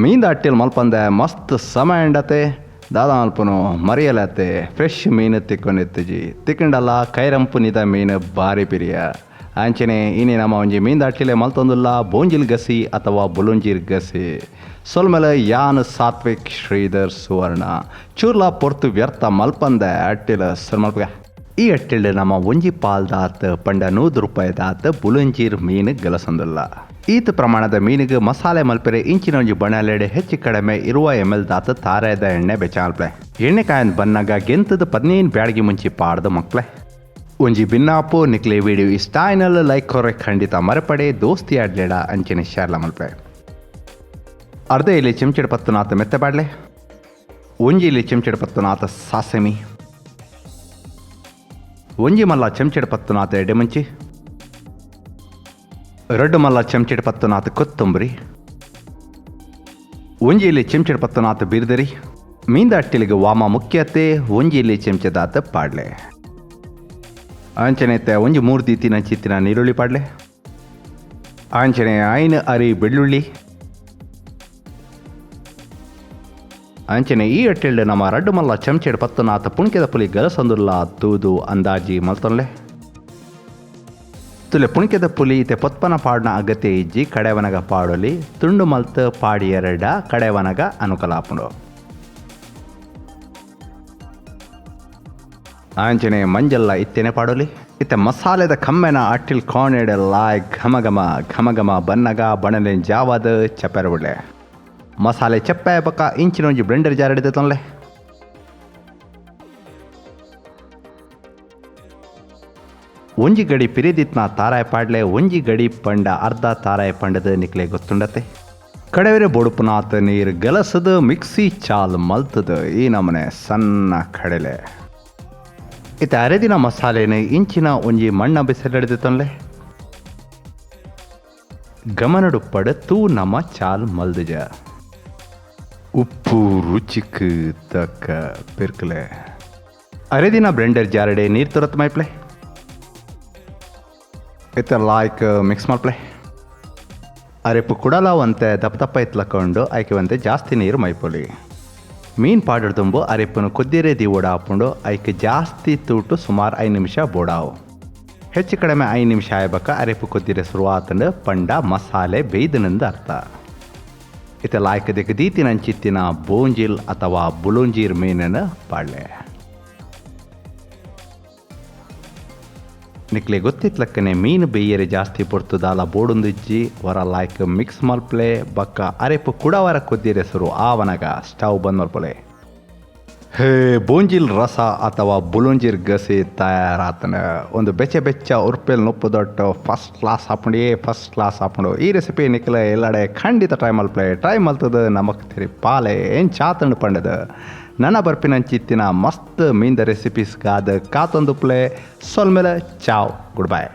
ಮೀನ್ದ ಅಟ್ಟಿಲ್ ಮಲ್ಪಂದೆ ಮಸ್ತ್ ಸಮಯ ಎಂಡತೆ ದಾದ ಮಲ್ಪನು ಮರಿಯಲತೆ ಫ್ರೆಶ್ ಮೀನು ತಿಕ್ಕೊಂಡಿತ್ತಿಜಿ ತಿಕ್ಕಂಡಲ್ಲ ಕೈರಂಪು ನಿದ ಮೀನು ಬಾರಿ ಪಿರಿಯ. ಅಂಚನೆ ಇನಿ ನಮ್ಮ ಒಂಜಿ ಮೀನ್ದ ಅಟ್ಟಿಲೆ ಮಲ್ತೊಂದುಲ್ಲ ಬೊಂಜಿಲ್ ಗಸಿ ಅಥವಾ ಬುಲುಂಜಿರ್ ಗಸಿ. ಸೊಲ್ಮೆಲೆ ಯಾನ್ ಸಾತ್ವಿಕ್ ಶ್ರೀಧರ್ ಸುವರ್ಣ ಚೂರ್ಲಾ ಪೊರ್ತು ವ್ಯರ್ಥ ಮಲ್ಪಂದೆ ಅಟ್ಟಿಲ ಸರ್ ಮಲ್ಪಗ. ಈ ಅಟ್ಟಿಲ್ ನಮ್ಮ ಒಂಜಿ ಪಾಲ್ದಾತ್ ಪಂಡ 100 ರೂಪಾಯಿದಾತ್ ಬುಲುಂಜೀರ್ ಮೀನು ಗಲಸೊಂದುಲ್ಲ. ಈತ ಪ್ರಮಾಣದ ಮೀನಿಗೆ ಮಸಾಲೆ ಮಲ್ಪೆರೆ ಇಂಚಿನ ಒಂಜಿ ಬಣಲೆಡೆ ಹೆಚ್ಚು ಕಡಿಮೆ 20 ml ದಾತ್ ತಾರೆದ ಎಣ್ಣೆ ಬೆಚ್ಚ ಮಲ್ಪಲೆ. ಎಣ್ಣೆ ಕಾಯನ್ ಬನ್ನಗ ಗೆಂತದ 15 ಬ್ಯಾಡಗಿ ಮುಂಚಿ ಪಾಡ್ದು ಮಕ್ಳೆ. ಒಂಜಿ ಬಿನ್ನಾಪು ನಿಕ್ಲೆ ವಿಡಿಯೋ ಇಷ್ಟ ಆಯ್ನಲ್ ಲೈಕ್ ಕೊರೆ ಖಂಡಿತ ಮರಪಡೆ ದೋಸ್ತಿ ಆಡ್ಲೇಡ ಅಂಚಿನ ಶೇರ್ಲ ಮಲ್ಪೆ. ಅರ್ಧ ಇಲ್ಲಿ ಚೆಂಚೆಡ್ ಪತ್ತು ನಾತ ಮೆತ್ತೆ ಬಾಡ್ಲೆ, ಒಂಜಿ ಇಲ್ಲಿ ಚೆಂಚೆಡ್ ಪತ್ತು ನಾತ ಸಾಸೆಮಿ, ಒಂಜಿ ಮಲ್ಲ ಚೆಂಚೆಡ್ ಪತ್ತು ನಾತ ಎಡೆ ಮುಂಚಿ, ರಡ್ಡು ಮಲ್ಲ ಚೆಂಚೆಡ್ ಪತ್ತು ನಾತ ಕೊತ್ತಂಬರಿ, ಒಂಜಿ ಇಲ್ಲಿ ಚೆಂಚೆಡ್ ಪತ್ತು ನಾತ ಬಿರ್ದರಿ. ಮೀಂದ ಅಟ್ಟಿಲಿಗೆ ವಾಮ ಮುಖ್ಯತೆ ಒಂಜಿ ಇಲ್ಲಿ ಚೆಂಚೆದಾತ ಪಾಡ್ಲೆ. ಅಂಚನೆ ಒಂಜಿ ಮೂರು ದೀತಿನ ಚಿತ್ತಿನ ನೀರುಳ್ಳಿ ಪಾಡ್ಲೆ. ಅಂಚನೆ ಐನು ಅರಿ ಬೆಳ್ಳುಳ್ಳಿ. ಅಂಚನೆ ಈ ಅಟ್ಟಿಲ್ಡ್ ನಮ್ಮ ರಡ್ಡು ಮಲ್ಲ ಚಮಚೆಡ್ ಪತ್ತು ನಾತ ಪುಣ್ಕೆದ ಪುಲಿ ಗಲಸೊಂದುಲ್ಲ ತೂದು ಅಂದಾಜಿ ಮಲ್ತೊನ್ಲೆ. ತುಲೆ ಪುಣ್ಕೆದ ಪುಲಿ ಇತ್ತೆ ಪೊತ್ಪನ ಪಾಡ್ನ ಅಗತ್ಯ ಇಜ್ಜಿ ಕಡೆವನಗ ಪಾಡೊಲಿ ತುಂಡು ಮಲ್ತ್ ಪಾಡಿ ಎರಡ ಕಡೆವನಗ ಅನುಕೂಲ ಆಪುಂಡು. ಅಂಚನೆ ಮಂಜಲ್ಲ ಇತ್ತೆನೆ ಪಾಡೊಲಿ. ಇತ್ತೆ ಮಸಾಲೆದ ಕಮ್ಮೆನ ಅಟ್ಟಿಲ್ ಕೋಣೆಡ್ ಲಾಯ್ ಘಮ ಘಮ ಘಮ ಘಮ ಬನ್ನಗ ಬಣಲೆ ಜಾವದ ಚಪ್ಪೆರಬುಡ್ಲೆ. ಮಸಾಲೆ ಚಪ್ಪೆ ಬಕ್ಕ ಇಂಚಿನ ಒಂಜಿ ಬ್ಲೆಂಡರ್ ಜಾರ್ ಹಿಡಿದ ತೊನ್ಲೆ. ಒಂಜಿ ಗಡಿ ಪಿರಿದಿತ್ನ ತಾರಾಯ ಪಾಡ್ಲೆ, ಒಂಜಿ ಗಡಿ ಪಂಡ ಅರ್ಧ ತಾರಾಯ ಪಂಡದ ನಿಕ್ಲೆ ಗೊತ್ತುಂಡತೆ. ಕಡವೆರೆ ಬೊಡುಪುನಾತ ನೀರು ಗಲಸದ ಮಿಕ್ಸಿ ಚಾಲ್ ಮಲ್ತದ ಈ ನಮನೆ ಸಣ್ಣ ಕಡಲೆ. ಇತ್ತ ಅರೆದಿನ ಮಸಾಲೆನ ಇಂಚಿನ ಒಂಜಿ ಮಣ್ಣ ಬಿಸಿಲೆಡ್ದು ತೊನ್ಲೆ. ಗಮನಡುಪ್ಪಡು ತೂ ನಮ್ಮ ಚಾಲ್ ಮಲ್ದುಜ. ಉಪ್ಪು ರುಚಿಕ್ ತಕ್ಕ ಪೆರ್ಕಲೆ. ಅರೆದಿನ ಬ್ಲೆಂಡರ್ ಜಾರಡೆ ನೀರು ತುರತ್ ಮೈಪ್ಲೆ. ಇತ್ತ ಲಾಯ್ಕ್ ಮಿಕ್ಸ್ ಮಲ್ಪ್ಲೆ. ಅರೆಪು ಕುಡಲ ಒಂತೆ ದಪ್ಪ ದಪ್ಪ ಇತ್ಲಕೊಂಡು ಐಕೆ ಒಂತೆ ಜಾಸ್ತಿ ನೀರು ಮೈಪೊಲಿ. ಮೀನು ಪಾಡರ್ ತುಂಬು ಅರೆಪ್ಪನು ಕೊದ್ದಿರೆ ದೀವೋಡ ಹಾಕೊಂಡು ಐಕೆ ಜಾಸ್ತಿ ತೂಟು ಸುಮಾರು 5 ನಿಮಿಷ ಬೋಡಾವು. ಹೆಚ್ಚು ಕಡಿಮೆ 5 ನಿಮಿಷ ಆಯ್ಬಕ್ಕ ಅರೆಪ್ಪು ಕೊದ್ದಿರೆ ಶುರುವಾತಂಡು ಪಂಡ ಮಸಾಲೆ ಬೇಯ್ದನಂದು ಅರ್ಥ. ಇತ್ತ ಲಾಯ್ಕ್ ದಿಕ್ಕ ದೀತಿನ ಅಂಚಿತ್ತಿನ ಬೋಂಜಿಲ್ ಅಥವಾ ಬುಲುಂಜೀರ್ ಮೀನನ್ನು ಪಾಡ್ಲೆ. ನಿಕ್ಲೆ ಗೊತ್ತಿತ್ಲಕ್ಕನೆ ಮೀನು ಬೇಯರೆ ಜಾಸ್ತಿ ಪೊರ್ತು ದಾಲ ಬೋಡುಂದಿಜ್ಜಿ ವರ ಲಾಯ್ಕ್ ಮಿಕ್ಸ್ ಮಲ್ಪ್ಲೆ ಬಕ್ಕ ಅರೆಪು ಕುಡವರ ಕೊದ್ದಿರೆ ಸುರು ಆವನಗ ಸ್ಟವ್ ಬಂದ್ ಮಲ್ಪಲೆ. ಹೇ ಬೋಂಜಿಲ್ ರಸ ಅಥವಾ ಬುಲುಂಜಿರ್ ಗಸಿ ತಯಾರಾತನ. ಒಂದು ಬೆಚ್ಚ ಬೆಚ್ಚ ಉರ್ಪೆಲ್ ನುಪ್ಪು ದೊಟ್ಟು ಫಸ್ಟ್ ಕ್ಲಾಸ್ ಹಾಕೊಂಡು ಫಸ್ಟ್ ಕ್ಲಾಸ್ ಹಾಕೊಂಡು ಈ ರೆಸಿಪಿ ನಿಕ್ಲೆ ಎಲ್ಲಡೆ ಖಂಡಿತ ಟ್ರೈ ಮಲ್ಪ್ಲೆ. ಟ್ರೈ ಮಲ್ತದ ನಮಕ್ ತಿರಿ ಪಾಲೆ ಏನ್ ಚಾತಂಡು ಪಂಡದ ನನ್ನ ಬರ್ಪಿನಂಚಿತ್ತಿನ ಮಸ್ತ್ ಮೀನ್ದ ರೆಸಿಪೀಸ್ ಗಾದ ಕಾತೊಂದು ಪ್ಲೇ. ಸೊಲ್ಮೆಲೆ ಚಾವ್, ಗುಡ್ ಬಾಯ್.